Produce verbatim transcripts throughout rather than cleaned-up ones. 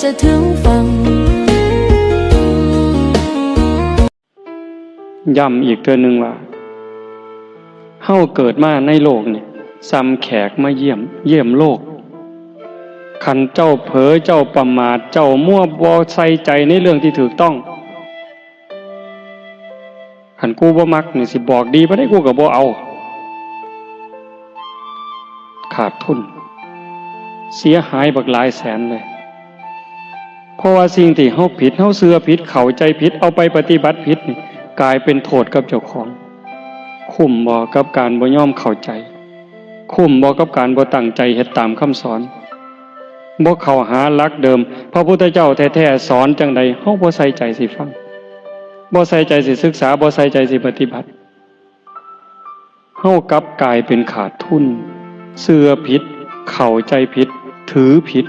จะถึงฝั่ง ย้ำอีกเทื่อหนึ่งว่า เฮาเกิดมาในโลกนี่ ส่ำแขกมาเยี่ยม เยี่ยมโลก คันเจ้าเผลอ เจ้าประมาท เจ้ามัวบ่ใส่ใจในเรื่องที่ถูกต้อง คันกูบ่มักนี่ สิบอกดีปานใดกูก็บ่เอา ขาดทุน เสียหายบักหลายแสนเลย เพราะว่าสิ่งที่เฮาผิด เฮาเชื่อผิด เข้าใจผิด เอาไปปฏิบัติผิดนี่ กลายเป็นโทษกับเจ้าของ คุ้มบ่กับการบ่ยอมเข้าใจ คุ้มบ่กับการบ่ตั้งใจเฮ็ดตามคำสอน บ่เข้าหาหลักเดิม พระพุทธเจ้าแท้ๆ สอนจั่งใด เฮาบ่ใส่ใจสิฟัง บ่ใส่ใจสิศึกษา บ่ใส่ใจสิปฏิบัติ เฮากลับกลายเป็นขาดทุน เชื่อผิด เข้าใจผิด ถือผิด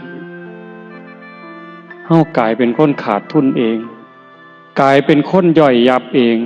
เฮากลายเป็นคนขาดทุนเอง กลายเป็นคนย่อยยับเอง